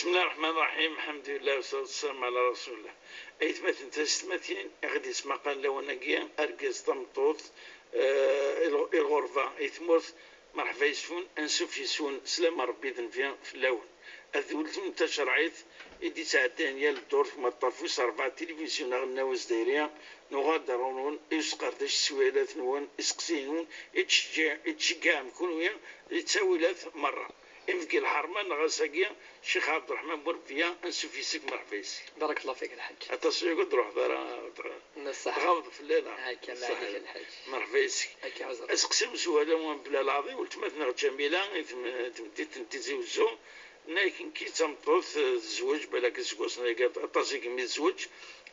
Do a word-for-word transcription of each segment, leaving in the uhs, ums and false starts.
بسم الله الرحمن الرحيم، الحمد لله والصلاة والسلام على رسول الله. Aytmaten d taysetmatin i ɣ-d-yesmaqalen lawan-agi, argaz, tameṭṭut, eh, i lɣ-, i lɣerba, i tmurt, merḥba yes-wen, ansuf yes-wen, slam n Rebbi d nnbi fell-awen. Ad d-weltmen tacerɛit i d-yettɛeddayen yal ddurt, ma ṭṭaf wis rebɛa tilifizyu aɣelnaw azdayri, nuɣal-d ar ɣur-wen i usqerdec s ttwilat-nwen, iseqsiyen-nwen, i ttceggiɛ-, i ttceggiɛem kunwi, i ttawilat merra. Imdeg lḥerma-nneɣ ass-agi, Ccix Ɛebderreḥman Burebbiya, ansuf yes-k, merḥba yes-k. Barakallahu fik, Lḥaǧ. Aṭas ur d-truḥeḍ ara, Ṣṣeḥ. Tɣabeḍ fell-aneɣ. Akka, ṣṣeḥ. Maɛlic, Lḥaǧ. Merḥba yes-k. Akka, ɛuzr. Aseqsi amezwaru n Mebla Leɛḍi, weltma-tneɣ Ǧamila, i tm-, tmeddit n Tizi Wezzu, tenna-yak, nekki d tameṭṭut, eh, tezweǧ, balak iseggasen-agi aṭas i kemmi tezweǧ,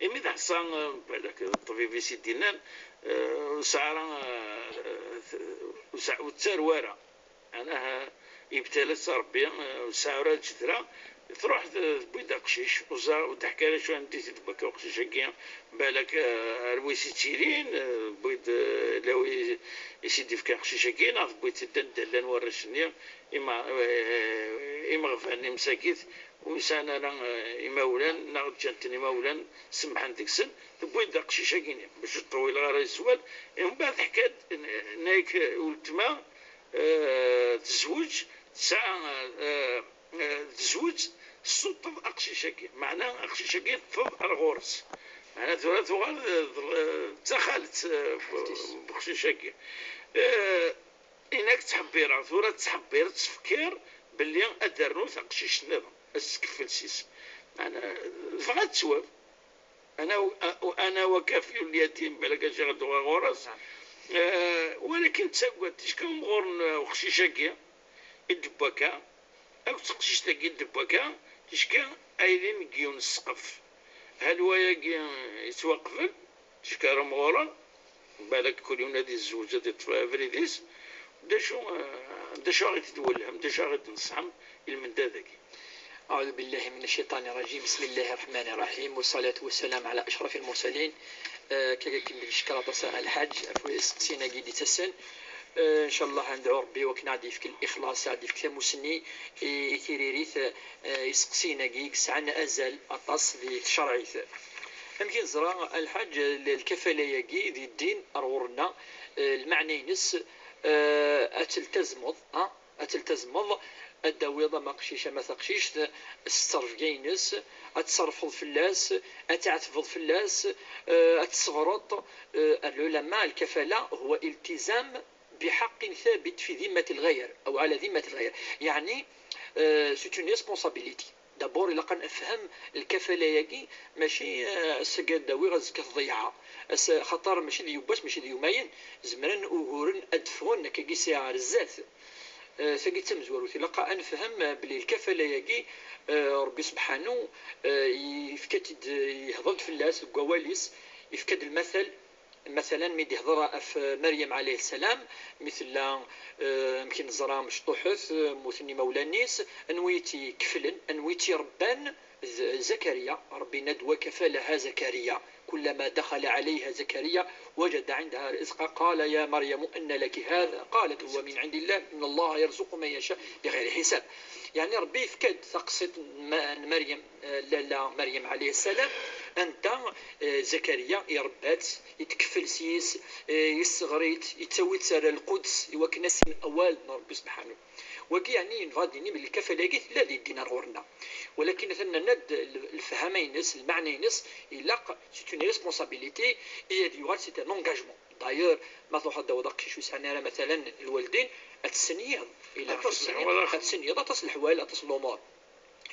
imi d aḥsa, eh, balak, eh, ṭṭbib i s-id-yennan, eh, ur tesɛi ara, eh, t-, ur tesɛi, ur tettarew ara. Anah, yebtal-as Rebbi, eh, ur tesɛi ara lǧedra, truḥ t-, tewwi-d aqcic, ur ẓ-, ur d-teḥka ara acu anda i t-id-tewwi akka uqcic-agi, balak, eh, ar wi s-ittilin, eh, tewwi-d, eh, lawi i s-id-yefka aqcic-agi, neɣ tewwi-t-id anda llan warrac-nni, ima-, eh, imeɣban, imsakit, ur sɛan ara, eh, imawlan, neɣ ǧǧan-ten imawlan, semmḥen deg-sen, tewwi-d aqcic-agi-nni, bac ur ṭṭewwileɣ ara i sswal, eh, mbeɛd teḥka-d, n-, nek weltma, eh, tezweǧ, tesɛa, eh, eh, tezweǧ, tessuṭṭeḍ aqcic-agi. Meɛna aqcic-agi teṭṭeḍ ar ɣur-s. Meɛna tura tuɣal, eh, d, eh, d taxalt, eh, n uqcic-agi. Eh, inak ttḥebbireɣ, tura ttḥebbir, ttfekkir belli ad d-ternu taqcict nniḍen, ad s-tkeffel s-is. Meɛna, dɣa ad tettwab. Ana, ana wa kafiyu lyatim, balak aciɣ ad uɣeɣ ɣur-s. Eh, walakin ttagad, ticka umɣur n uqcic-agi i d-tewwi akka, akked teqcict-agi i d-tewwi akka, ticka aylin deg yiwen n ssqef. Hal wayagi yettwaqbel, ticka ara mɣuren, balak kul yiwen ad yezweǧ, ad yeṭṭef abrid-is. D acu, eh, d acu i ɣ-d-twellhem, d acu i ɣ-d-tneṣḥem i lmendad-agi? أعوذ بالله من الشيطان الرجيم. بسم الله الرحمن الرحيم. والصلاة والسلام على أشرف المرسلين. Eh, kagaki n lecekṛ aṭas a Lḥaǧ, ɣef iseqsiyen-agi d-ittasen. Eh, ncallah ad nedɛu Rebbi wakken ad d-yefk lixlaṣ, ad d-yefk tamusni i, i tiririt, eh, iseqsiyen-agi i yesɛan azal aṭas di tcerɛit. Amek i neẓra a Lḥaǧ, l-, lkafala-agi di ddin ar ɣur-nneɣ, eh, lmeɛna-ines, eh, ad teltazmeḍ, ha? Ad teltazmeḍ, ad d-tawiḍ ama aqcic ama taqcict s ttrebga-ines, ad tṣerfeḍ fell-as, ad tɛetbeḍ fell-as, eh, ad tṣebreḍ. Eh, العلماء, الكفالة هو التزام بحق ثابت في ذمة الغير أو على ذمة الغير. يعني, eh, c'est une responsabilité. D'abord, ilaq ad nefhem lkafala-agi, mačči, eh, ass-agi ad d-awiɣ, azekka tḍeyɛeɣ. Ass-, xaṭer mačči d yiwwas, mačči d yumayen, zemren uguren ad d-ffɣen, akkagi sɛiɣ ar zdat. Eh, tagi d tamezwarut. Ilaq ad nefhem, eh, belli lkafala-agi, eh, Rebbi subḥanu, eh, yefka-tt-id, yehḍer-d fell-as deg wawal-is, yefka-d lmatal, مثلا, mi d-ihḍer ɣef Meryem alayha ssalam, mi tella, eh, amek i neẓra, mecṭuḥet, eh, mmuten imawlan-is, anwa i tt-ikeflen, anwa i tt-irebban? Z-, Zakariya, Rebbi yenna-d, وكفلها زكريا كلما دخل عليها زكريا وجد عندها رزقا قال يا مريم أنى لك هذا قالت هو من عند الله إن الله يرزق من يشاء بغير حساب. Yeɛni Rebbi yefka-d taqsiṭ n Ma-, n Meryem, eh, lalla Meryem alayha ssalam, anda, eh, Zakariya irebba-tt, itkeffel s-yes, eh, yesseɣr-itt, yettawi-tt ar Lquds, iwakken ad s-inin awal n Rebbi subḥanu. Wagi yeɛni nebɣa ad d-nini belli lkafala-agi tella di ddin ar ɣur-nneɣ. Walakin atan nerna-d l-, lefhama-ines, lmeɛna-ines, ilaq, c'est une responsabilité, et ad yuɣal c'est un engagement. D'ailleurs, ma truḥeḍ ad d-tawiḍ aqcic ur sɛin ara, matalan, lwaldin, ad tessenyiḍ. Ilaq ad tessenyiḍ, aṭas n leḥwal, aṭas n lumuṛ.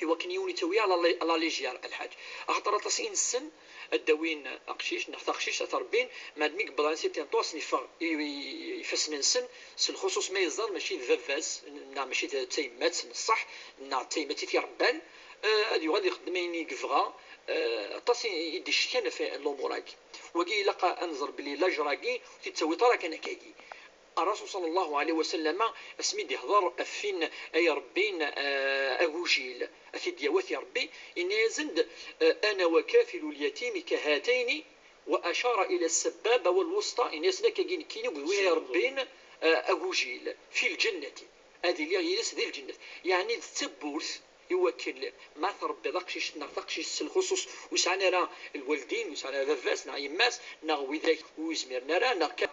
Iwakken yiwen yettawi à la lé-, à la légère, a Lḥaǧ. Axaṭer aṭas i nessen ad d-awin aqcic neɣ taqcict ad t-rebbin, ma d mi yewweḍ ɣer certain temps, ad sen-iffeɣ i, i, ifassen-nsen, s lxuṣuṣ ma yeẓẓar mačči d baba-s, neɣ mačči d tayemmat n ṣṣeḥ, neɣ d tayemmat i t-irebban, eh, ad yuɣal ixeddem ayen i yebɣa, eh, aṭas i, i d-icetkan ɣef lumuṛ-agi. Wagi ilaq ad nẓer belli lajer-agi ur t-id-ttawiḍ ara kan akkagi. Ṛṛasul ṣalla Llahu ɛalayhi wa sallam, asmi d-ihḍer ɣef win ay irebbin, eh, agujil, ad t-id-yawi ad t-irebbi, yenna-yasen-d, eh, أنا وكافل اليتيم كهاتين، وأشار إلى السبابة والوسطى، yenna-yasen akkagi nekkini d win ay irebbin, eh, agujil, في الجنة, ad iliɣ yid-s di lǧennet. Yeɛni d tawwurt, Iwakken ma tṛebbiḍ aqcic neɣ taqcict s lxuṣuṣ ur sɛan ara lwaldin, ur sɛan ara baba-s neɣ yemma-s, neɣ widak ur yezmiren ara, neɣ kan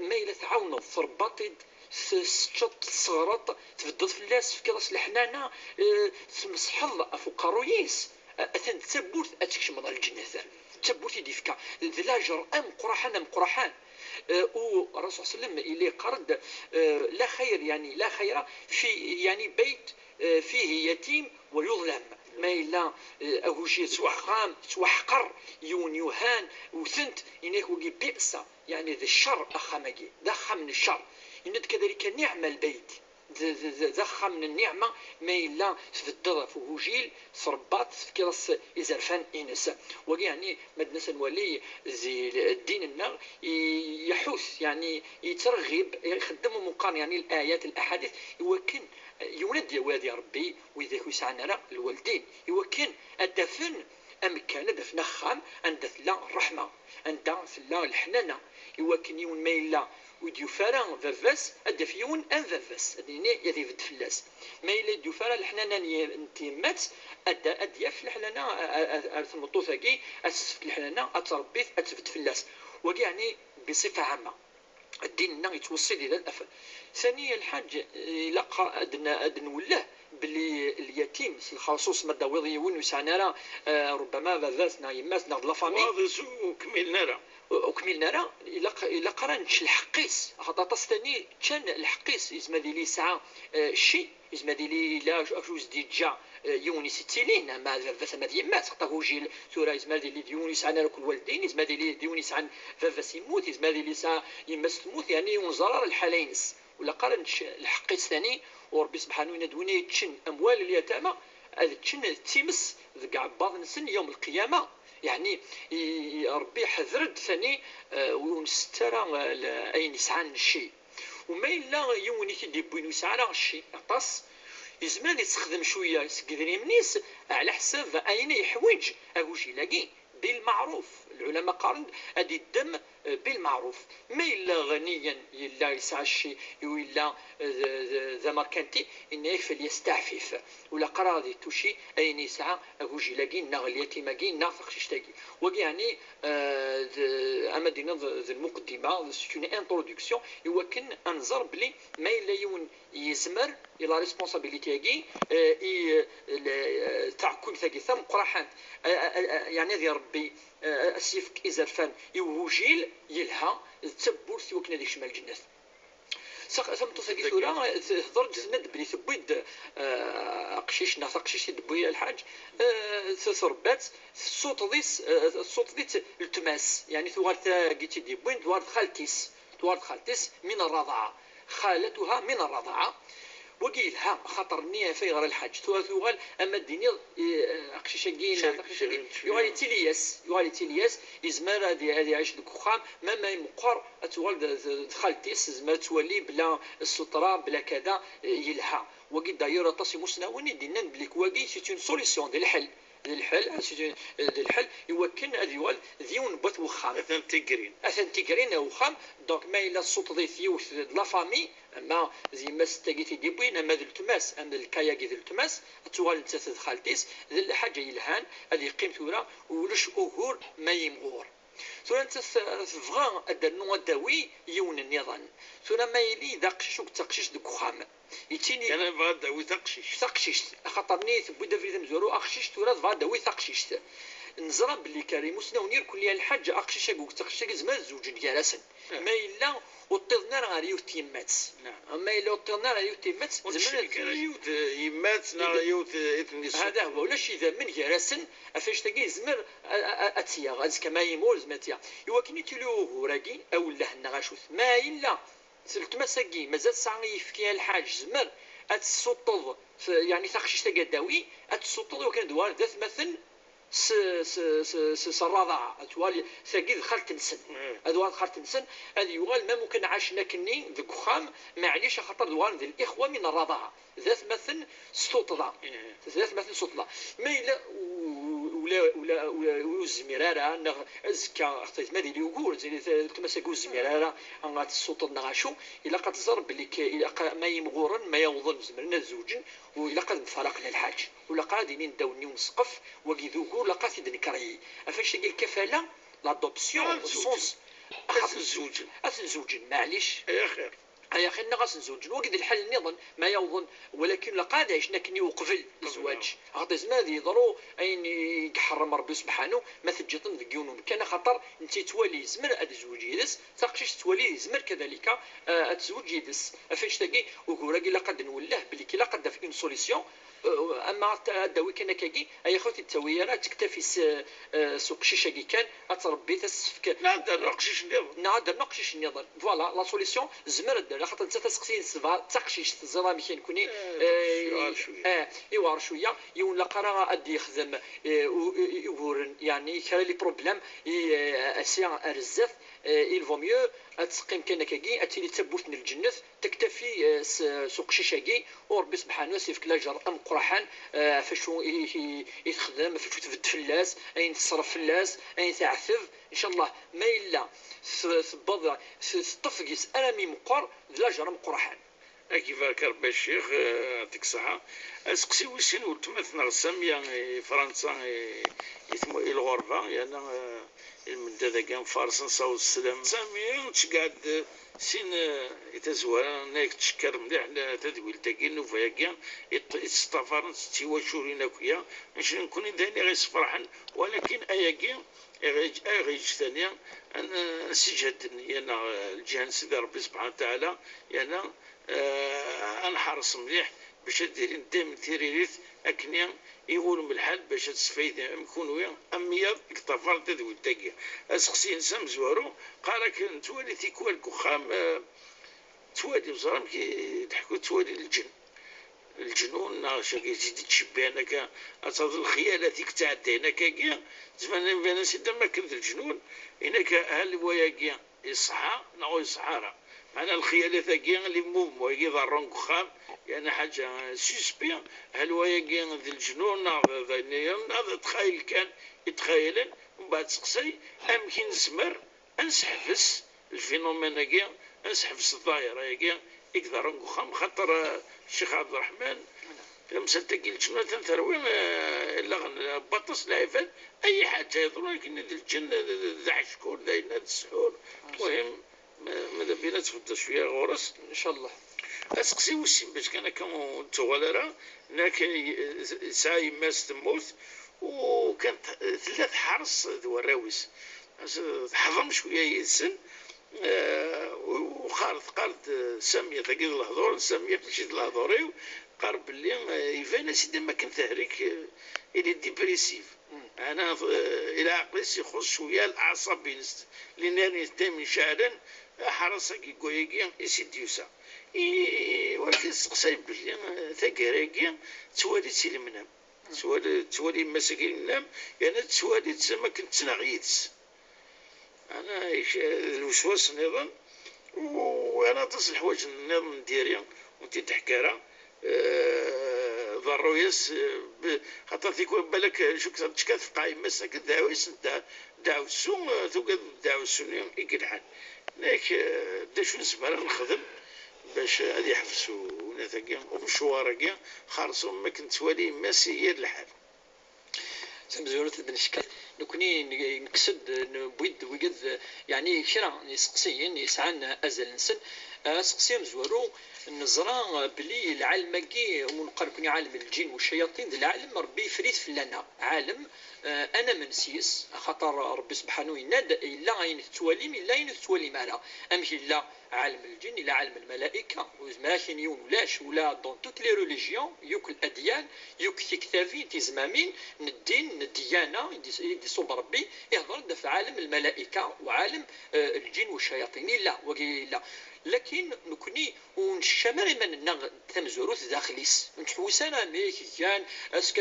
ma yella tɛawneḍ tṛebbaḍ-t-id, tesseččeḍ-t, tesseɣreḍ, tbeddeḍ fell-as, tefkiḍ-as leḥnana, eh, tmesḥeḍ ɣef uqerruy-is, eh, atan d tawwurt ad tkecmeḍ ɣer lǧennet. D tawwurt i d-yefka, d lajer ameqqraḥan, ameqqraḥan. Eh, u Ṛṛasul صلى الله عليه وسلم yella yeqqar-d, eh, la xayr, yani, la xayra fi, yani, bayt, eh, fihi yatim wa yudlam. Ma yella, eh, agujil yettwaḥqer, yettwaḥqer, yiwen yuhan, wten-t, yenna-yak wagi bi'sa, yani d ccer axxam-agi, d axxam n ccer. Yenna-d kadalika niɛma lbayt, d, d, d, d axxam n nniɛma, ma yella tbeddeḍ ɣef ugujil, tṛebbaḍ, tefkiḍ-as izerfan-ines. Wagi, yeɛni, ma d-nas ad nwali di ddin-nneɣ, i-, iḥut, yeɛni, yettreɣɣib, ixeddem umeqqar, yeɛni, l-ayat, l-aḥadit, iwakken yiwen ad d-yawi ad iṛebbi widak ur sɛan ara lwaldin, iwakken ad d-afen amekkan, ad d-afen axxam anda tella ṛṛeḥma, anda tella leḥnana, iwakken yiwen ma yella ur d-yufi ara baba-s, ad d-yaf yiwen am baba-s, ad yini, ad ibedd fell-as. Ma yella ur d-yufi ara leḥnana n y-, n tyemmat, ad d-, ad d-yaf leḥnana a-, a-, a-, ar tmeṭṭut-agi, ad s-tefk leḥnana, ad tṛebbi-t, ad tbedd fell-as. Wagi, yeɛni, bṣifa ɛamma. Ddin-nneɣ yettweṣṣi di da lafat. Sani, a Lḥaǧ, ilaq ad n-, ad nwelleh belli lyatim, s lxerṣuṣ, ma d-tawiḍ yiwen ur sɛan ara, eh, rubbama baba-s neɣ yemma-s neɣ d la famille. Waḍ-is ur kmilen ara. Ur kmilen ara, ilaq, ilaq ara nečč lḥeqq-is, axaṭer aṭas tani ččan lḥeqq-is, yezmer ad yili yesɛa, eh, cci, yezmer ad yili yella acu, acu i s-d-yeǧǧa, eh, yiwen i s-ittilin, ama d baba-s ama d yemma-s, axaṭer agujil tura yezmer ad yili d yiwen ur yesɛan ara akk lwaldin, yezmer ad yili d yiwen yesɛan baba-s yemmut, yezmer ad yili yesɛa yemma-s temmut, yeɛni ur neẓri ara lḥala-ines. Ur ilaq ara nečč lḥeqq-is tani, u Ṛebbi sebḥanu yenna-d win yeččen amwal n lyatama, ad ččen d times deg iɛebbaḍ-nsen yawm lqiyama. Yeɛni, i, i, Ṛebbi iḥder-d tani, eh, ur nset ara, eh, l-, ayen yesɛan n cci. U ma yella yiwen i t-id-iwwin ur yesɛi ara cci, aṭas, yezmer ad yessexdem cwiya seg idrimen-is ɛla ḥsab ayen ay yeḥwiǧ agujil-agi, bilmeɛruf. Lɛulama qqaren-d ad iddem, eh, bilmeɛruf. Ma yella ɣniyan, yella yesɛa cci, u yella, eh, d, d, d amerkanti, yenna-yak falyesteɛfif. Ur ilaq ara ad ittucci ayen yesɛa agujil-agi, neɣ lyatim-agi, neɣ taqcict-agi. Wagi, yeɛni, eh, d, ama d-iniḍ d lmuqeddima, c'est une introduction, iwakken ad nẓer belli ma yella yiwen yezmer i la responsabilité-agi, eh, i, eh, le, eh, taɛekkimt-agi tameqqraḥant, eh, eh, eh, yeɛni ad iṛebbi, eh, ad s-yefk izerfan i ugujil, yelha, d tawwurt i wakken ad ikcem ar lǧennet. Sa-, tameṭṭut-agi tura, eh, tehder-d, tenna-d belli tewwi-d, eh, aqcic neɣ taqcict i d-tewwi a Lḥaǧ, eh, t-, tṛebba-tt, tessuṭṭeḍ-itt, eh, tessuṭṭeḍ-itt letma-s, yeɛni tuɣal tagi i tt-id-yewwin, tuɣal d xalti-s. Tuɣal d xalti-s min rraḍaɛa. Xalatuha min rraḍaɛa. Wagi yelha, axaṭer-nni ɣef ayɣer a Lḥaǧ. Tura tuɣal, ama d-iniḍ, eh, aqcic-agi, neɣ taqcict-agi, yuɣal yettili-yas, yuɣal yettili-yas, yezmer ad i-, ad iɛic deg uxxam, ma, ma imeqqer, ad tuɣal d, d, d xalti-s, tezmer ad twali bla ssutra, bla kada, eh, yelha. Wagi, d'ailleurs, aṭas imusnawen i d-yennan belli wagi, c'est une solution, d lḥel. D lḥel, d lḥel, iwakken ad yuɣal d yiwen n wat wexxam. Atan tigrin. Atan tigrin n wexxam, donc ma yella tsuṭṭeḍ-it yiwet d la famille, ama d yemma-s tagi i t-id-yewwin, ama d letma-s, ama d lkay-agi d letma-s, ad tuɣal nettat d xalti-s, d lḥaǧa yelhan, ad yeqqim tura, ulac ugur ma yimɣur. Tura nettat tebɣa ad d-ternu ad d-tawi yiwen nniḍen. Tura ma yili d aqcic akked taqcict deg uxxam, yettini kan bɣa ad d-tawi taqcict. Taqcict, axaṭer-nni tewwi-d abrid amezwaru, aqcic tura tebɣa ad d-tawi taqcict. Neẓra belli kan imusnawen irkelli a Lḥaǧ, aqcic-agi akked taqcict-agi zemren ad zewǧen gar-asen. Eh. Ma yella ur ṭṭiḍen ara ɣer yiwet n tyemmat. Naɛam. Ma yella ur ṭṭiḍen ara ɣer yiwet n tyemmat, zemren ad zewǧen. Ur tecrik ara yiwet, eh, yemma-s neɣ yiwet, eh, i ten-yessuṭṭen. Hada huwa, ulac idammen gar-asen, ɣef annect-agi yezmer a, a, a, ad tt-yaɣ, azekka ma yemmut, yezmer ad tt-yaɣ. Iwakken i tili ugur-agi, awelleh-nneɣ acu-t? Ma yella s letma-s-agi, mazal tesɛa i yefki a Lḥaǧ, tezmer ad tessuṭṭeḍ, t-, yeɛni taqcict-agi ad d-tawi, ad tessuṭṭeḍ iwakken ad uɣalen d atmaten s, s, s, s, s rraḍaɛa, ad tuɣal tagi d xalt-nsen. Mm. Ad uɣal d xalt-nsen, ad yuɣal, ma mukan ɛacen akkenni deg uxxam, maɛlic, axaṭer ad uɣalen d lixwa min rraḍaɛa. D atmaten s tuṭṭḍa. Mm. D atmaten s tuṭṭḍa. Ma yella u-, u-, ula, ula, ula, ur zmir ara, neɣ azekka, xaṭi ma d-yili ugur, tili t-, weltma-s-agi ur zmir ara ad tessuṭeḍ neɣ acu, ilaq ad tẓer belli k-, ilaq ma yimɣuren, ma yawḍen, zemren ad zewǧen, u ilaq ad mfaraqen a lḥaǧ. Ur ilaq ara ad inin ddaw n yiwen n ssqef, wagi d ugur, ilaq ad t-id-nekreyi. Ɣef annect-agi lkafala, l'adoption, au sens, ad ten-zewǧen. Ad ten-zewǧen, maɛlic. Ay axir. Ay axir, neɣ ad sen-zewǧen. Wagi d lḥal nniḍen, ma yawḍen, walakin ilaq ad ɛicen akkenni uqbel zzwaǧ. Axaṭer yezmer ad yeḍru ayen i iḥeṛṛem Ṛebbi subḥanu, ma teǧǧiḍ-ten deg yiwen umkan, axaṭer netta yettwali yezmer ad izweǧ yid-s, taqcict tettwali yezmer kadalika, eh, ad tezweǧ yid-s. Ɣef annect-agi, ugur-agi ilaq ad d-nwelleh belli ilaq ad d-naf une solution, eh, ama ad t-, ad d-tawi kan akkagi, ay axi ur t-id-tawi ara, ad tektafi s, eh, s uqcic-agi kan, ad tṛebbi tasefk. Neɣ ad d-ternu aqcic nniḍen. Neɣ ad d-ternu aqcic nniḍen. Voilà, la solution, tezmer ad d-ternu, axaṭer nettat aseqsi-ines tebɣa d taqcict, teẓriḍ amek i nekni, eh, eh, yewɛer cwiya. Eh, yewɛer cwiya, yiwen laqara ad d-yexdem, eh, u-, u-, uguren, yeɛni kra les problèmes, i, eh, asya ar zdat, eh, il vaut mieux ad teqqim kan akkagi, ad tili d tawwurt n lǧennet, tektafi, eh, s, s uqcic-agi, u Ṛebbi subḥanu ad s-yefk laǧer ameqqraḥan, eh, ɣef wacu i, i, i texdem, ɣef wacu tbedd fell-as, ayen teṣref fell-as, ayen teɛteb. Ncallah, ma yella t-, tewweḍ, t-, teṭṭef deg-s armi meqqer, d laǧer ameqqraḥan. Ad k-ibarek Ṛebbi a ccix, eh, yeɛṭik ṣṣeḥḥa. Aseqsi wis sin, weltma-tneɣ Samya i Fransa, i, i tmu-, i lɣerba, yerna, eh, i lmendad-agi am Faṛes, nessaweḍ sslam. Samya, tceggeɛ-d sin, eh, i tazwara, nekk ttcekkar mliḥ la-, tadwilt-agi, nnuba-agi, i tt-, i tt-ttafaren s tiwaculin akya, mačči nekkni d ayen i ɣ-yessefraḥen, walakin ayagi, i ɣ-, i ɣ-yeǧǧ tani, ad n-, ad nessiǧhed yerna, eh, lǧiha n Sidi Ṛebbi subḥanahu wa taɛala, yerna, eh, ad nḥeṛṣ mliḥ bac ad d-ilin dayem tiririt akken i iɣulem lḥal bac ad tesfaydi am kunwi am wiyaḍ i yeṭṭafaren tadwilt-agi. Aseqsi-ines amezwaru, qqar-ak nettwali tikwal deg uxxam, eh, nettwali, ẓer amek i d-ḥku, nettwali lǧen. Lǧenun, neɣ cagi i d-ittcebbihen akka, ad taḍ lxyalat i yettɛeddayen akkagi, zman iban-as-id am akken d lǧenun, inak hal wayagi iṣeḥḥa neɣ ur iṣeḥḥa ara. Meɛna lxyalat-agi, les mouvements-agi iḍerrun deg uxxam, yeɛni ḥaǧa suspect, hal wayagi d lǧenun neɣ d, d ayen, neɣ d ttxayil kan i ttxayalen, mbeɛd teqsay amek i nezmer ad nseḥbes lfinumène-agi, ad nseḥbes ḍḍayer-agi i iḍerrun deg uxxam, xaṭer, eh, Ccix Ɛebderreḥman, tamsalt-agi n lǧenun atan terwi, eh, allaɣen, eh, baṭas lɛibad, ay ḥaǧa yeḍrun akken d lǧen, d, d, d aḥeckur, d ayen, d ssḥur. Muhim, ma, ma d abin ad tbeddeḍ cwiya ɣur-s. Ncallah. Aseqsi wis sin, bac kan akka ur nettuɣal ara, nekk, eh, yesɛa yemma-s temmut, u kan t-, tella tḥeṛṣ d warraw-is. Teḥḍem cwiya yid-sen, eh, u-, uxar teqqar-d, eh, Samya, tagi d lehdur n Samya, mačči d lehdur-iw, teqqar belli, eh, iban-as-id am akken tehrik, eh, il est dépressif. Meɛna, eh, i leɛqel-is ixuṣ cwiya leɛṣab-ines, linerni daymen ceɛlen, aḥras-agi deg wayagi i s-id-yusa. I, wagi testeqsay belli, eh, taggara-agi tettwali-tt i lemnam. Tettwali, tettwali yemma-s-agi lemnam, yerna tettwali-tt am akken tettnaɣ yid-s. Ana ik-, d lweswas nniḍen, u ana aṭas n leḥwayeǧ nniḍen n diri, ur t-id-teḥka ara. Eh, ḍerru-yas, eh, b-, xaṭer tikwal balak, eh, cukkeɣ tecka tefqeɛ yemma-s akken ddeɛwessu, dda-, ddeɛwessu, eh, tugad ddeɛwessu-nni i yelḥan. Nek, eh, d acu nezmer ad nexdem bac ad yeḥbes u-, unat-agi, umecwar-agi, xerṣum akken tettwali yemma-s i yir lḥal. Tamezwarut ad d-neckel, nekkni n-, nekkes-d, newwi-d wigad, yeɛni kra n yiseqsiyen yesɛan azal-nsen. Aseqsi amezwaru, neẓra belli lɛalem-agi, umi neqqar nekkni ɛalem lǧin u ccayaṭin, d lɛalem Ṛebbi yeffer-it fell-aneɣ. Ɛalem, eh, ad namen s-yes, axaṭer Ṛebbi sebḥanu yenna-d, yella ayen tettwalim, yella ayen ur tettwalim ara. Amek yella ɛalem lǧin, yella ɛalem lmalaika, ur yezmir ad ak-yini yiwen ulac, ula dans toutes les religions, yakk ladyan, yakk tiktabin, tizmamin n ddin, n ddyana i d-, i d-iṣubb Ṛebbi, ihḍer-d ɣef ɛalem lmalaika u ɛalem, eh, lǧin u ccayaṭin. Yella, wagi yella. Lakin nekkni ur neččam ara iman-nneɣ d tamezwarut daxel-is. Ur nettḥewwis ara amek gan, ask-,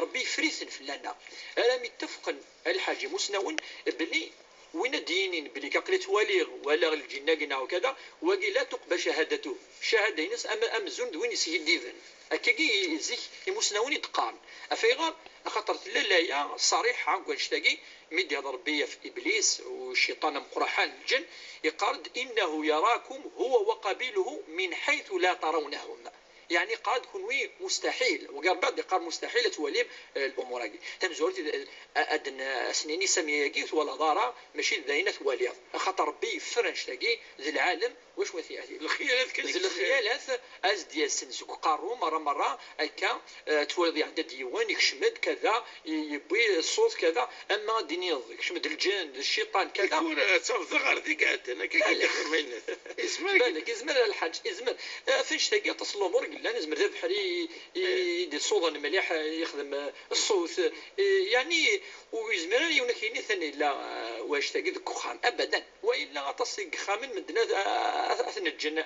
Ṛebbi yeffer-iten fell-aneɣ. Armi ttafqen a lḥaǧ imusnawen belli Win ad d-yinin belli aql-i ttwaliɣ, walaɣ lǧin-agi neɣ kada, wagi la tuqbal cahadatuh. Ccahada-ines am-, amzun d win yeskiddiben. Akkagi i-, zik imusnawen i d-qqaren. Ɣef ayɣer? Axaṭer tella laya ṣariḥa deg wannect-agi, mi d-ihḍer Rebbi ɣef Iblis, u cciṭan ameqqraḥan, lǧen, iqqar-d: إنه يراكم هو وقبيله من حيث لا ترونهم. Yeɛni qqar-d kunwi mustaḥil, wagi Rebbi ad d-iqqar mustaḥil ad twalim, eh, lumuṛ-agi. Tamezwarut, eh, ad n-, ad s-nini Sami-agi ur twalaḍ ara, mačči d ayen ad twaliḍ. Axaṭer Rebbi yeffer annect-agi d lɛalem, wacu ad t-yeɛdil? Lexyalat kan. D lexyalat a s-d-yasen seg uqerru merra merra, akka, eh, twaliḍ iɛedda-d yiwen, ikcem-d, kada, i-, yewwi ṣṣut, kada, ama ad d-tiniḍ, ikcem-d lǧen, d cciṭan, kada. Ur, eh, ttafeḍ ɣer dik iɛeddan, akka i d-ixdem ayen. Yezmer. Balak, yezmer a lḥaǧ, yezmer. Eh, ɣef annect-agi aṭas n lumuṛ i yellan, yezmer d abeḥri i, i, i d-iṣuḍen mliḥ, eh, yexdem, eh, ṣṣut, eh, yeɛni, ur yezmir ara yiwen ad k-yini atan yella, eh, wannect-agi deg uxxam, abadan. Wa yella aṭas deg yexxamen medden ad, ad, ad ten-ǧǧen,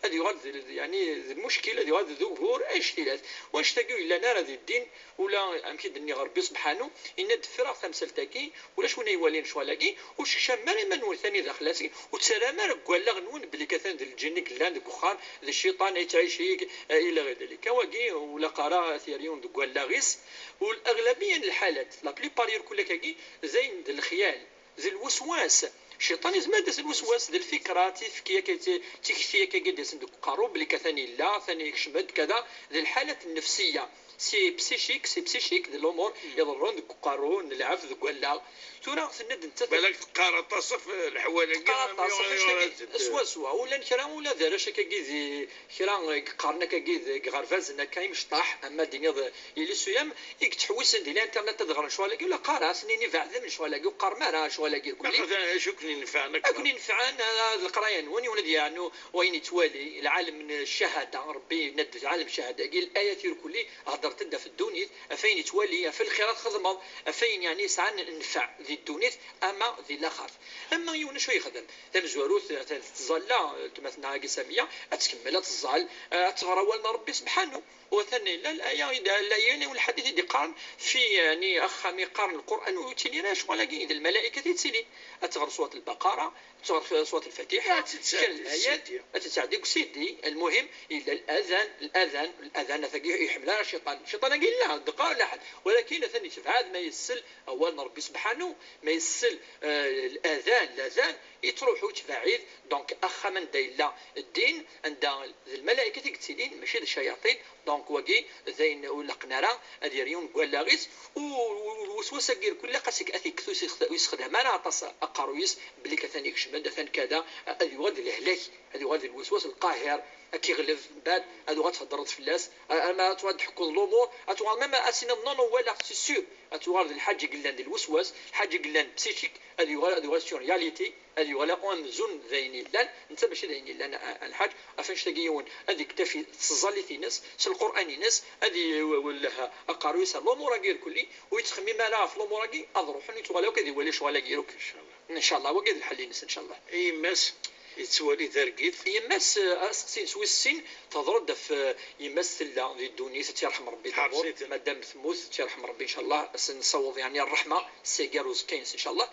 ad yuɣal d, d, yeɛni d lmuckil, ad yuɣal d ugur, annect-ilat. Wannect-agi ur yellan ara di ddin, ula amek i d-nniɣ Rebbi subḥanu, yenna-d: "Ffreɣ tamsalt-agi, ulac win ay iwalin lecɣal-agi, ur teskecmem ara iman-nwen tani daxel-as, ur ttarram ara deg wallaɣ-nwen belli atan d lǧin i yellan deg uxxam, d cciṭan ay yettɛicik, eh, ila ɣir dalik." Wagi ur ilaq ara ad t-yerr yiwen deg wallaɣ-is, u l-aɣlabiya n lḥalat, la plupart irkul akkagi, d ayen d lexyal. D lweswas. Cciṭan yezmer ad d-yas lweswas, d lfikra, d tifki akka, d tikti akka i d-yasen deg uqerru, belli atan yella, atan yekcem-d, kada, d lḥalat nnefsiya. C'est psychique, c'est psychique, d lumuṛ iḍerrun deg uqerru, n lɛebd, deg wallaɣ. Tura tenna-d nettat. Balak teqqar aṭas ɣef leḥwal-agi, teqqar aṭas ɣef annect-agi, swaswa. Ula n kra, ula d arrac akkagi di, kra i yeqqaren akkagi deg iɣerbazen akka imecṭaḥ, ama d-tiniḍ yili suyam, i yettḥewwisen di l'internet ad ɣren lecɣal-agi, ula qqar-asen, ini beɛdem lecɣal-agi, ur qqarem ara lecɣal-agi irkelli. Acu ken-inefɛen akka? Akken inefɛen, ah, d leqraya-nwen, yiwen ad yeɛnu wayen yettwali, lɛalem n ccahada, Rebbi yenna-d d lɛalem ccahada-agi, layat irkelli heddrent-d ɣef ddunit, ɣef ayen yettwali, ɣef lxir ad txedmeḍ, ɣef ayen yeɛni yesɛan nnfeɛ di ddunit, ama di laxert. Ama yiwen acu yexdem? Tamezwarut, atan tettẓalla, weltma-tneɣ-agi Samiya, ad tkemmel ad teẓẓal, eh, ad tɣer awal n Rebbi subḥanu. U atan yella laya i d-, laya, yiwen lḥadit i d-iqqaren fi, yeɛni, axxam i qqaren Lqur'an ur yettili ara lecɣal-agi, d lmalaykat i yettilin. Ad tɣer surat Lbaqara, ad tɣer surat Lfatiḥa, ad tt-tɛeddi kra n layat, ad tt-tɛeddi deg usidi. Lmuhim, yella ladan, ladan, ladan, atagi ur iḥemmel ara cciṭan. Cciṭan-agi yella, dɣa laḥed. Walakin atan yettebɛad ma yessel awal n Rebbi subḥanu, ma yessel, eh, ladan, ladan, yettruḥu yettbaɛid. Donc, axxam anda yella ddin, anda d lmalaykat i yettilin, mačči d ccayaṭin. Donc, wagi d ayen ur laqen ara ad yerr yiwen deg wallaɣ-is. U, u, u lweswas-agi irkelli, xas ad t-yekkes ur yesexdam ara aṭas aqerruy-is, belli atan yekcem-d, atan kada, ad yuɣal d lehlak, ad yuɣal d lweswas lqahiṛ, ad k-iɣleb, mbeɛd ad tuɣal theddreḍ fell-as, a-, ama ad tuɣal d-tḥekkuḍ lumuṛ, ad tuɣal même ad tiniḍ non, non, walaɣ, c'est sûr, ad tuɣal d lḥaǧa i yellan d lweswas, lḥaǧa i yellan psychique, ad yuɣal, ad yuɣal sur réalité, ad yuɣal amzun d ayen yellan, netta mačči d ayen yellan, a, a lḥaǧ. Ɣef annect-agi yiwen ad yektafi s tẓallit-ines, s Lqur'an-ines, ad iwelleh aqerruy-is ar lumuṛ-agi irkelli, ur yettxemmim ara ɣef lumuṛ-agi, ad ruḥen, ur yettɣal akk ad iwali lecɣal-agi irkelli. Incallah. Incallah, wagi d lḥal-ines, incallah. Yemma-s yettwali targit. Yemma-s, eh, aseqsi-ines wis sin, tehder-d ɣef, eh, yemma-s tella di ddunit, ad tt-yerḥem Rebbi, madam temmut, ad tt-yerḥem Rebbi, incallah, ad s-nessaweḍ, yeɛni, ṛṛeḥma, s-agi ar uẓekka-ines, incallah.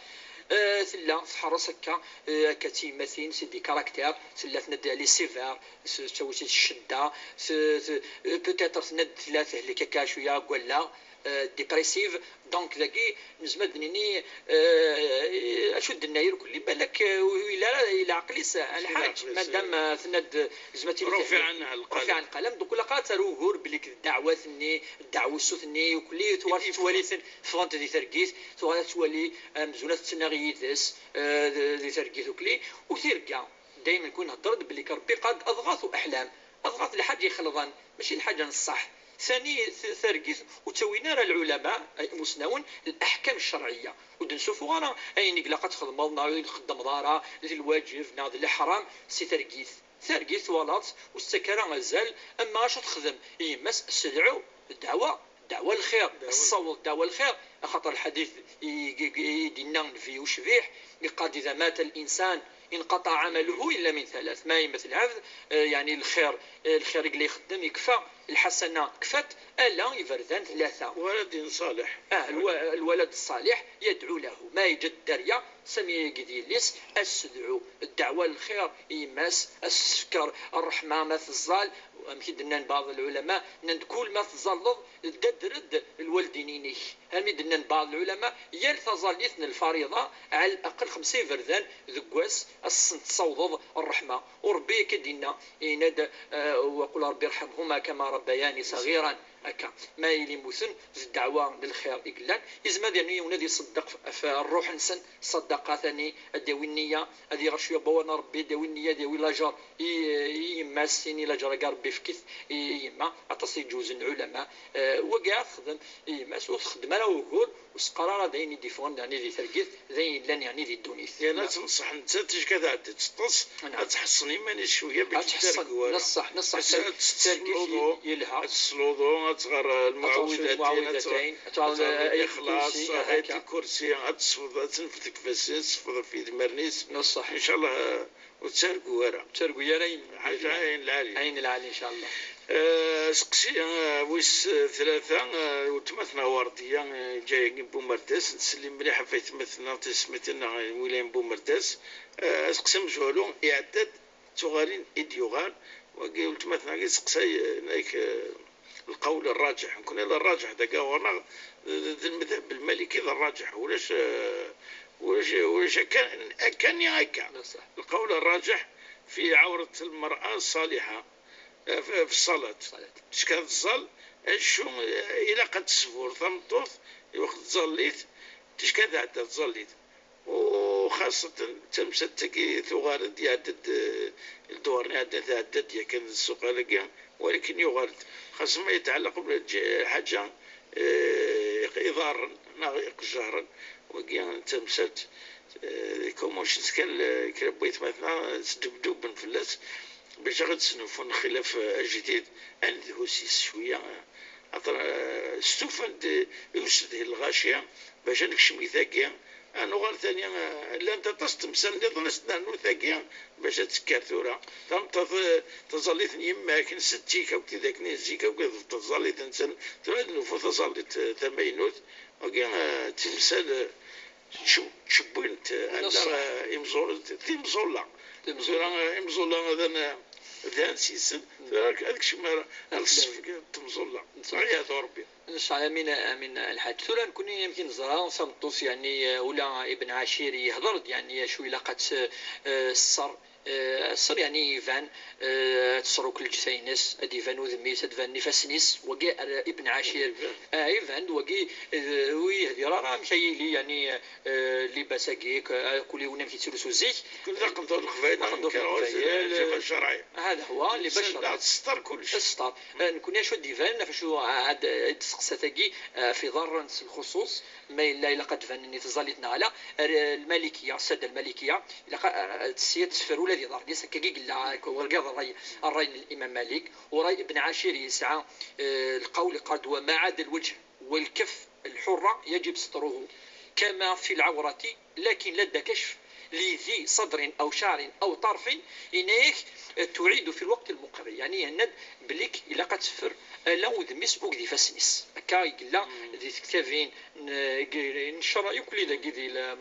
Eh, tella tḥerres akka, eh, akka d tiyemmatin, c'est des caractères, tella tenna-d elle est sévère, s-, tettawi-tt ccedda, s-, s-, eh, peut-être tenna-d tella tehlek akka cwiya deg wallaɣ, eh, dépressive. Donc, dagi nezmer ad d-nini, eh, acu d-nenna irkelli, balak, eh, ur yelli ara i leɛqel-is, a lḥaǧ, madam, eh, tenna-d, eh, zma tili rufiɛ anha lqalem. Rufiɛ anha lqalem. Donc, ilaq ad taru ugur belli d ddeɛwat-nni, ddeɛwessu-nni, irkelli tuɣal tettwali-ten ffɣent di targit, tuɣal ad twali amzun ad tettnaɣ yid-s, eh, di, di targit irkelli, u tirga. Daymen kun nhedder-d belli Rebbi qal-d: "Adɣath uḥlam", adɣath d lḥaǧa ixelḍen, mačči d lḥaǧa n ṣṣeḥ. Tani, t-, targit ur ttawin ara lɛulama, ay imusnawen, leḥkam ccerɛiyya. Ur d-nessufuɣ ara ayen i ilaq ad txedmeḍ neɣ ur txeddmeḍ ara, d lwaǧeb neɣ d leḥram, si targit. Targit twalaḍ-tt, ur tettak ara azal, ama acu texdem yemma-s, ssedɛu, ddeɛwa, ddeɛwa lxir, tessaweḍ ddeɛwa lxir, axaṭer lḥadit i, i, i d-yenna Nnbi ucbiḥ, iqqar-d: "Ida mata l-insan, انقطع عمله إلا من ثلاث. Ma yemmet lɛebd, eh, yeɛni lxir, eh, lxir i yella ixeddem yekfa, lḥasana kfat, ala iberdan tlata. ولد صالح. Ah, lwa-, lwalad ṣṣaliḥ yadɛu lahu. Ma yeǧǧa-d dderya, sami yagi d yelli-s, ad s-tedɛu. Ddeɛwa n lxir i yemma-s, ad s-tefker ṛṛeḥma ma teẓẓal, amek i d-nnan baɛḍ lɛulama, nnan-d kul ma teẓẓalleḍ, d-, d-, d-, lwaldin-inek. Armi d-nnan baɛḍ lɛulama, yal taẓallit n lfariḍa, ɛal aqel xemsa iberdan deg wass, ad sen-tessawḍeḍ ṛṛeḥma. U Ṛebbi akka d-yenna, yenna-d, eh, وقل رب ارحمهما كما ربياني صغيرا. Akka, ma yili mmuten, d ddeɛwa n lxir i yellan, yezmer ad yernu yiwen ad iṣeddeq f, f ṛṛuḥ-nsen, ṣṣadaqa tani, ad d-yawi nniya, ad iɣer cwiya n wawal n Ṛebbi, ad d-yawi nniya, ad d-yawi lajer i, i yemma-s, ini lajer-agi Ṛebbi ifk-it i, i yemma. Aṭas i iǧewzen lɛulama, eh, wagi ad texdem i yemma-s, ur txeddem ara ugur, ur s-qqar ara d ayen i d-iffɣen, yeɛni di targit, d ayen yellan, yeɛni di ddunit. Yerna ad tenṣeḥ nettat, ticki ad tɛeddi ad teṭṭes, ad tḥeṣṣen iman-is cwiya, ad tḥeṣṣen, neṣṣeḥ, neṣṣeḥ, ad tettluḍu, yelha, ad tesluḍu, ad tɣer lmuɛawidatayn, ad tɣer Lixlaṣ, Ayat Lkursi, ad tesfeḍ, ad tenfed deg ifassen-is, tesfeḍ ɣef yidmaren-is. Neṣṣeḥ. Ncallah, ur ttargu ara. Ur ttargu ara ayen, ḥaǧa ayen lɛali. Ayen lɛali, ncallah. Eh, aseqsi, eh, wis, eh, tlata, eh, weltma-tneɣ Werdiya, eh, Ǧayagi n Bumerdas, nettsellim mliḥ ɣef aytmaten-nneɣ, tismitin-nneɣ, eh, wilayen n Bumerdas. Eh, aseqsi amezwaru, iɛedda-d d tuɣalin i d-yuɣal, wagi weltma-tneɣ i tseqsay, eh, nek, eh, lqawl rraǧeḥ. Nekni rraǧeḥ dagi ɣur-neɣ, eh, d lmadhab lmaliki d rraǧeḥ, ulac, eh, ulac, ulac akka, akka ni akka. Lqawl rraǧeḥ fi ɛawrat lmer'a ṣṣaliḥa. Eh, f-, f-, ṣṣalat. Ṣṣalat. Ticki ad tẓall, acu, eh, ilaq ad tesbur tameṭṭut, i weqt tẓallit, ticki ad tɛedda tẓallit. U xaṣṣatan d tamsalt-agi tuɣal-d, iɛedda-d, eh, ldewṛ-nni iɛeddan, tɛedda-d yakan d ssuq-agi, walakin yuɣal-d. Xas ma yetɛelleq bla ǧ-, ḥaǧa, eh, iḍarren neɣ iqejjaṛen, wagi d tamsalt, eh, ikomucen kan l-, kra n waytmaten-a sdubduben fell-as. Bac ad snufun xilaf ajdid, ad nedhu s-yes cwiya. Axaṭer, eh, stufan-d i usedhi n lɣaci, bac ad nekcem i tagi, ad nuɣal tani, eh, llant aṭas n temsal nniḍen, ad s-nernu tagi, bac ad tekker tura. Tameṭṭut, eh, taẓallit n yemma-k, n setti-k, akk tidak-nni n zik, akk d taẓallit-nsen, tura ad nufu taẓallit, eh, tamaynut. Wagi, eh, d timsal, eh, Tcewwint anda imẓu-, timẓulla. Timẓulla. Tura imẓulla d an-, d ansi-sen. Tura ad kecm ar, ar lsefk n temẓulla. Aya d Ṛebbi. Ncallah, amin, amin, lḥaǧ. Tura nekni amek i neẓra tameṭṭut, yeɛni, ula Ibn Ɛacir yehder-d, yeɛni, acu ilaq ad tt-, eh, sser, eh, sser, yeɛni, iban, eh, ad tesrukel lǧetta-ines, ad d-iban udem-is, ad d-banen ifassen-is, wagi ar Ibn Ɛacir. Ah, iban-d wagi, eh, ur yehdir ara amek ay yili, yeɛni, eh, llibas-agi, k-, eh, kul yiwen amek yettlusu zik. Kul d aqendur n Leqbayel, aqendur n Leqbayel, eh, llibas ccṛɛi. Hada huwa, llibas ccṛɛi. Ad tesṭer kullec. Ad tesṭer. Eh, nekni acu ad d-iban, ɣef acu ad, ad d-testeqsa tagi, eh, ɣef iḍarren s lxuṣuṣ, ma yella ilaq ad d-banen i tẓallit neɣ ala, eh, Lmalikiya, Ssada Lmalikiya, ilaq a, a, sya ad teffer ula d iḍarren-is, akkagi i yella, akka, urgaḍ ṛṛay, ṛṛay n Imam Malik, u ṛṛay Ibn Ɛacir yesɛa, eh, lqawl iqqar-d: وما عدا الوجه والكف الحرة يجب ستره كما في العورة، لكن لدى كشف لذي صدر أو شعر أو طرف، yenna-yak, eh, تعيد في الوقت المقر. Yeɛni, yenna-d belli ilaq ad teffer ala udem-is akked ifassen-is. Akka i yella di tektabin n, n ccṛeɛ, akk dagi di l-,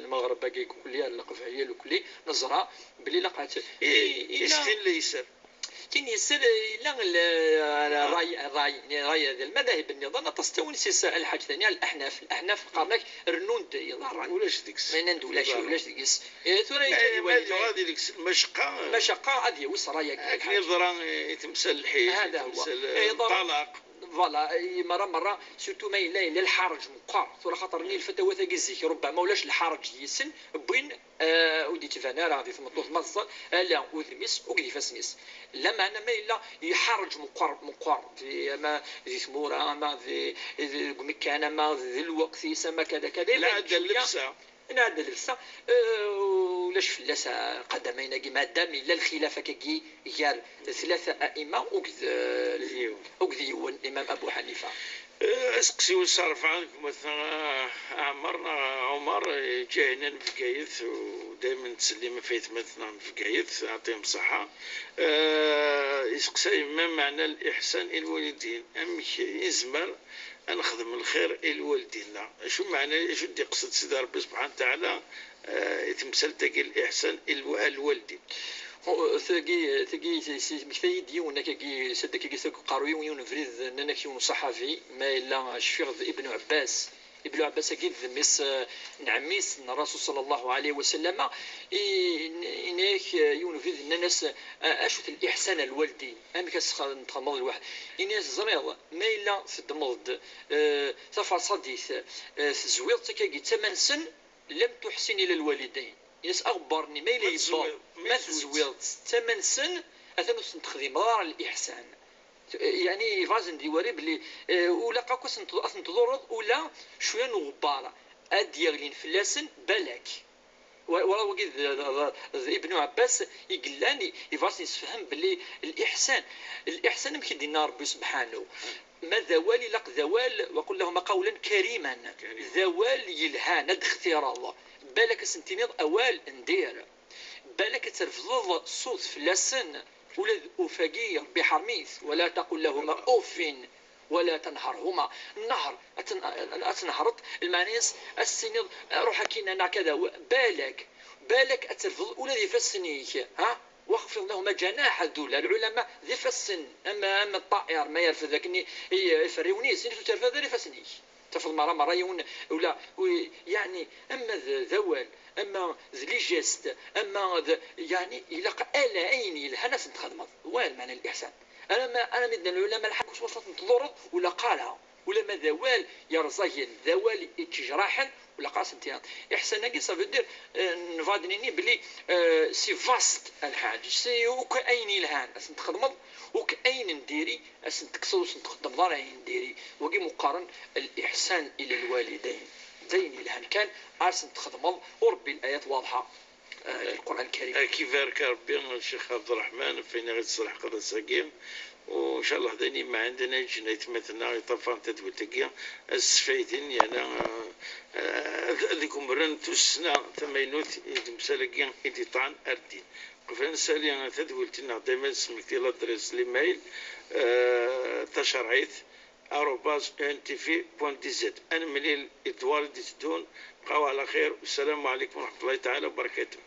Lmeɣreb-agi, akk ar Leqbayel, akk neẓra belli ilaq ad t-, i, i, i yella s tin n leyser. Tin yesser, yella l-, ṛṛay, ṛṛay, ṛṛay d lmadahib nniḍen, aṭas n tawinsin, lḥaǧ tani, Leḥnaf. Leḥnaf qqaren-ak rnun-d iḍarren. Ulac deg-s. Ma nnan-d ulac, ulac deg-s. Eh, tura eh, ma yebɣa ad ilegs lmacaqqa, eh, lmacaqqa ad yawi s ṛṛay-agi, akken lḥaǧ. Yeḍra, eh, i temsal lḥiz, hada huwa. Temsal, eh, eh, iḍarren. Ṭṭalaq. Voilà, eh, merra, merra, surtout ma yella, yella lḥaṛeǧ meqqer. Tura xaṭer-nni lfatawa-tagi zik, rubbama ulac lḥaṛeǧ yis-sen, wwin, eh, ur d-ittban ara di tmeṭṭut ma teẓẓal, ala udem-is akked ifassen-is. Lameɛna ma yella iḥaṛeǧ meqqer, meqqer, di, ama di tmura, ama di, di, deg umekkan, ama di lweqt-is, ama kada, kada, iban cwiya. Lɛadda n llebsa. Nɛedda llebsa, eh, ulac fell-as, eh, qadamayn-agi, madam yella lxilaf akkagi gar tlata a'imma akked, eh, akked yiwen, Imam Abu Ḥanifa. Eh, aseqsi wis rebɛa deg umatneɣ, eh, Ɛmer neɣ Ɛumar, eh, yeǧǧa-aɣ-n Bgayet, u daymen ttsellim ɣef aytmaten-nneɣ n Bgayet, yeɛṭi-hem ṣṣeḥḥa. Eh, yesteqsa-d ma meɛna liḥsan i lwalidin, amek i nezmer ad nexdem lxir i lwaldin-nneɣ? Acu meɛna, acu d-iqsed Sidi Ṛebbi subḥanahu wa taɛala, eh, i temsalt-agi, liḥsan i lwa-, lwaldin? Tagi, tagi, tmekta-yi-d yiwen akkagi, s-, akkagi, s-, uqerruy-iw, yiwen ubrid, nnan-ak yiwen uṣaḥabi, ma yella cfiɣ d Ibn Ɛebbas. Ibn Ɛebbas-agi d mmi-s, eh, n ɛemmi-s n Rasul ṣalla Llahu ɛalayhi wa sallam, i, yenna-ak, eh, yiwen ubrid, nnan-as, eh, acu-t liḥsan ar lwaldin? Amek ad s-, txedmeḍ lwaḥed? Yenna-as, teẓriḍ, ma yella teddmeḍ-d, eh, taferṣadit, eh, tezwiḍ-tt akkagi d tama-nsen, lam tuḥsin ila lwalidayn. Yenna-as aɣebbar-nni, ma yella yebba, ma tezwiḍ-tt d tama-nsen, atan ur sen-texdimeḍ ara liḥsan. Yeɛni, yebɣa ad sen-d-iwari belli, eh, ulaq akk ad sen-, ad ten-tḍurreḍ ula cwiya n uɣebbar ad d-yeɣlin fell-asen, balak. Wa-, wala wagi d, d, d, d Ibnu Ɛebbas i yellan, i, yebɣa ad sen-yessefhem belli liḥsan, liḥsan amek i d-yenna Rebbi subḥanahu. Ma d awal, ilaq d awal, وقل لهما قولا كريما. D awal yelhan, ad d-textireḍ. Balak ad sen-tiniḍ awal n dir. Balak ad trefdeḍ ṣṣut fell-asen, ula d uf-agi Rebbi iḥrem-it. ولا تقل لهما أف ولا تنهرهما. Nnehr, ad ten-, ad tnehreḍ, lmeɛna-s ad s-tiniḍ, ruḥ akkin neɣ kada, balak, balak ad trefdeḍ ula d ifassen-ik, ha? واخفض لهما جناح الذل. Lɛulama d ifassen, am, am ṭṭaɛir ma yerfed akken i, i, iferriwen-is, ini-t ur terfiḍ ara ifassen-ik. Tafeḍ merra, merra yiwen, ula, u-, yeɛni, ama d, d awal, ama d les gestes, ama d, yeɛni, ilaq ala ayen yelhan ad sen-txedmeḍ. Wa lmeɛna n liḥsan. Alamma, alamma i d-nnan lɛulama lḥaku s wacu ad ten-tḍurreḍ, ur ilaq ara. Ulamma d awal yerẓagen, d awal yettejraḥen, ur ilaq ara ad sen-tiniḍ. Iḥsan-agi, ça veut dire, euh, nebɣa ad d-nini belli, euh, c'est vaste lḥaǧ, c'est akk ayen yelhan ad sen-txedmeḍ, akk ayen n diri ad sen-tekkseḍ ur sen-txeddmeḍ ara ayen n diri. Wagi mu qqaren liḥsan ila lwalidayn. D ayen yelhan kan ad sen-txedmeḍ, u Rebbi, layat waḍḥa, eh, deg Lqur'an Lkarim. Ad k-ibarek Rebbi, a Ccix Ɛebderreḥman, ɣef wayen i ɣ-d-tesserḥqeḍ ass-agi. U ncallah d ayen yemɛen d ayen ara yeǧǧen aytmaten-a yeṭṭafaren tadwilt-agi, ad sfayden, yerna, eh, ad, ad gumren tussna tamaynut i temsal-agi i d-iṭṭɛen ar ddin. Qbel ad nsali tadwilt-nneɣ, dayma ad nesmekti l'adresse, l'email, eh, tacerɛit, arobase E N T V point D Z. Ad nemlil i ddwar i d-iteddun. Bqaw ɛla xir. Wassalamu ɛlaykum wa raḥmatullahi taɛala wa barakatuh.